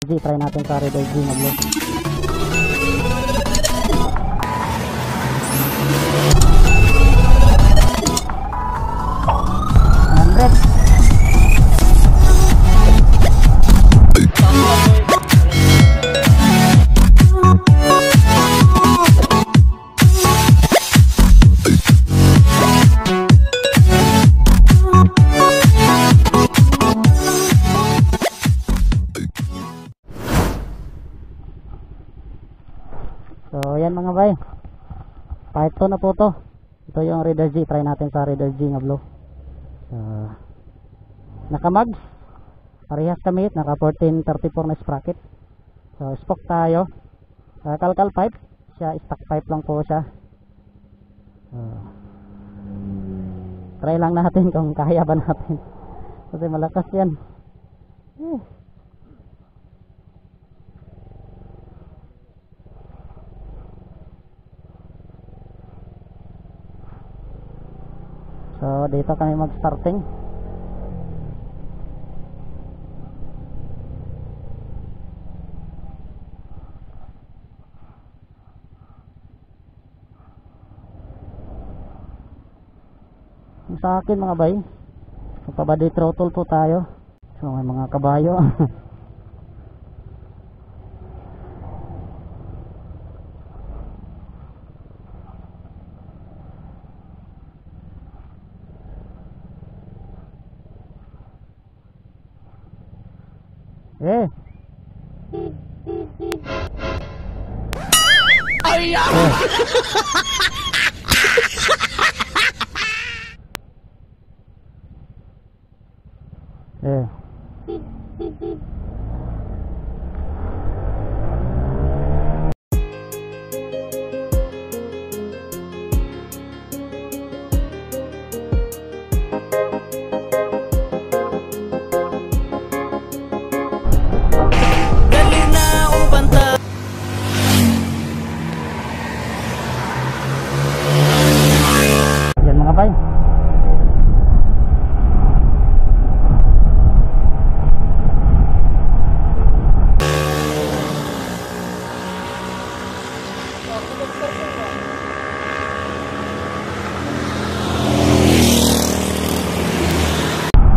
G, try natin sa Raider G na blue. So yan mga bay, part 2 na po to. Ito yung Raider G, try natin sa Raider G nga blue. So, naka-mags, parehas kami, naka 1434 na sprocket. So spoke tayo, kalkal pipe siya, stock pipe lang po siya. So, try lang natin kung kaya ba natin, kasi malakas yan. So dito kami mag-starting. Sa akin mga bay, magpabody throttle po tayo. So may mga kabayo. Eh. Ay! Eh. Yan mga bay.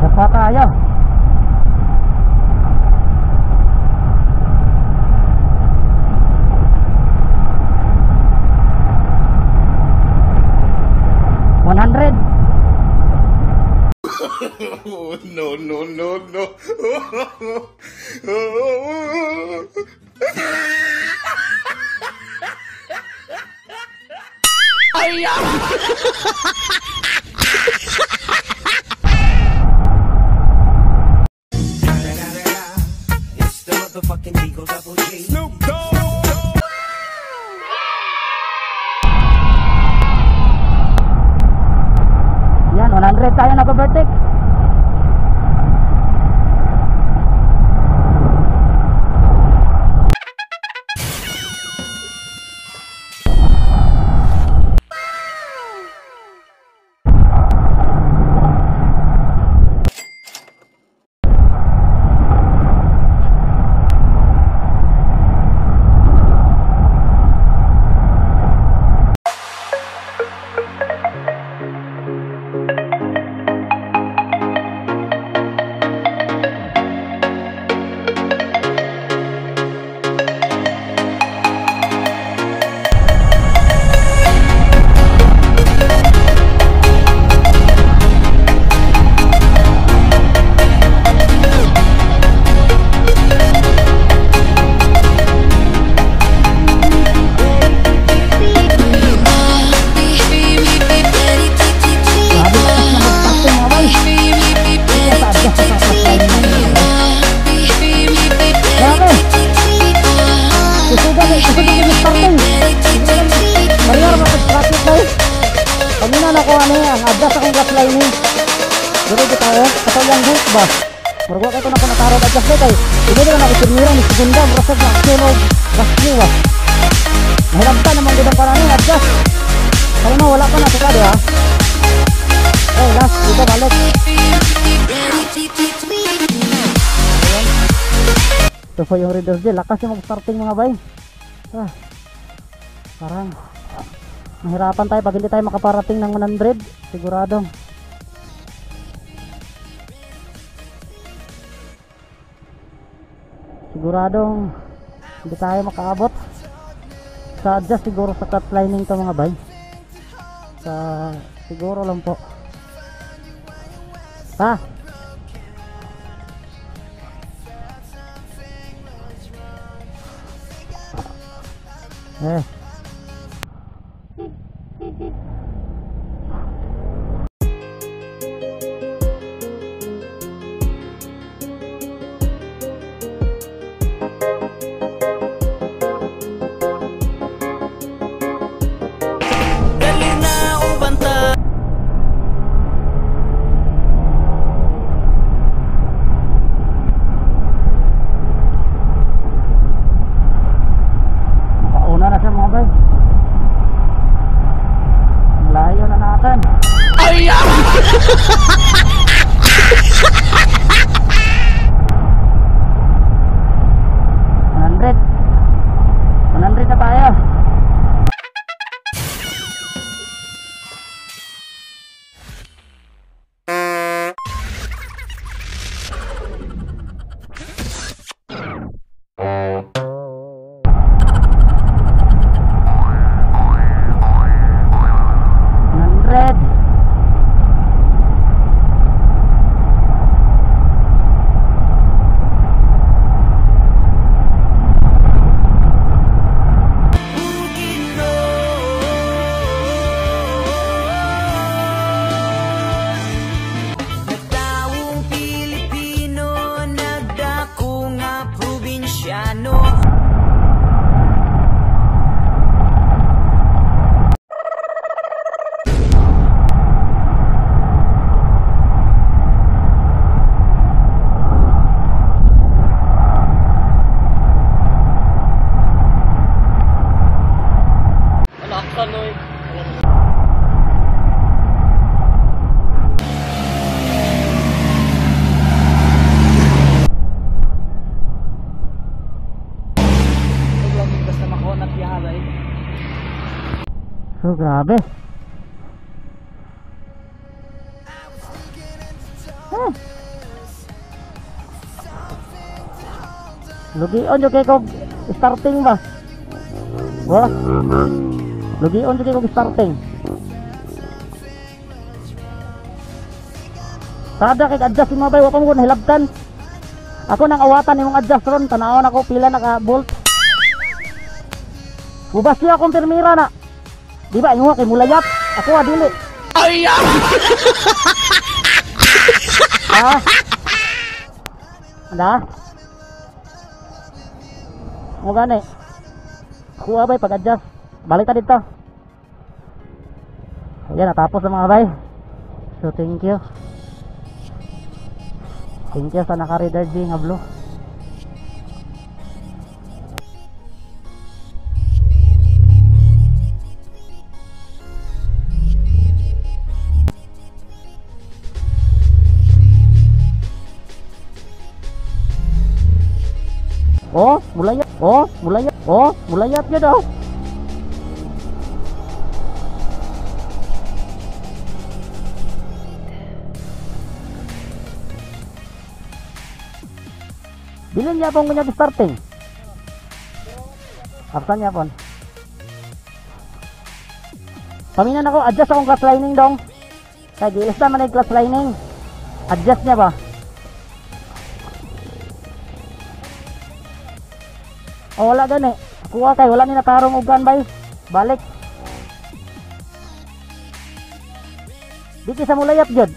Dapa tayo. $100. Oh, no, no, no, no. Ay! It's the motherfucking Eagle Double G. Snoop Dogg. Yan, 100 tayo nag-overtake. Adjust akong gas lining. Dito dito tayo. Katong bolt ba? Murag wa kay ko na natarog adjust kay. Hindi na ako primera ni segunda, murag sa action og rescue ba. Nahilabtan naman gud ang parang adjust. Kaya mo wala pa na sa kado ha. Oh, last dito balik. Ito po yung Raider G. Lakas yung mag-starting mga bay. Parang mahirapan tayo pag hindi tayo makaparating ng 100. Sigurado. Siguradong hindi tayo makaabot. Sa adjust siguro sa cut lining to mga bay. Sa siguro lang po. Ha? Eh. Dali na ubanta. Nakauna na siya mga bay. Ang layo na natin. Ay! 100 na tayo. Nagtawong Pilipino, nagdako nga probinsyano. So grabe. Lugion jud kay kog starting ba? Wa. Lugion jud kay kog starting. Sada kay adjust mga bay, wa pa mo nahilabtan. Ako nang awatan imong adjust ron, tan-awon ako pila naka bolt. Ubas siya akong pirmira na. Di ba ingon kay mulayap? Ako dili. Ay! Ha? Anda? Mo gani. Kuha bay pag-adjust. Balik ta dito. Ayan, natapos na mga bay. So thank you. Thank you sa naka-Raider G nga blue. Oh, mulayat. Oh, mulayat. Oh, mulayat niya daw. Bilin niya pong kanyang starting. Aftan niya pon. Paminan ako, adjust akong clutch lining dong. Kaya gilis naman yung clutch lining. Adjust niya ba? Oh, wala gani. Kuha kay wala ni natarong og kan bay. Balik. Di sa mulayap jud.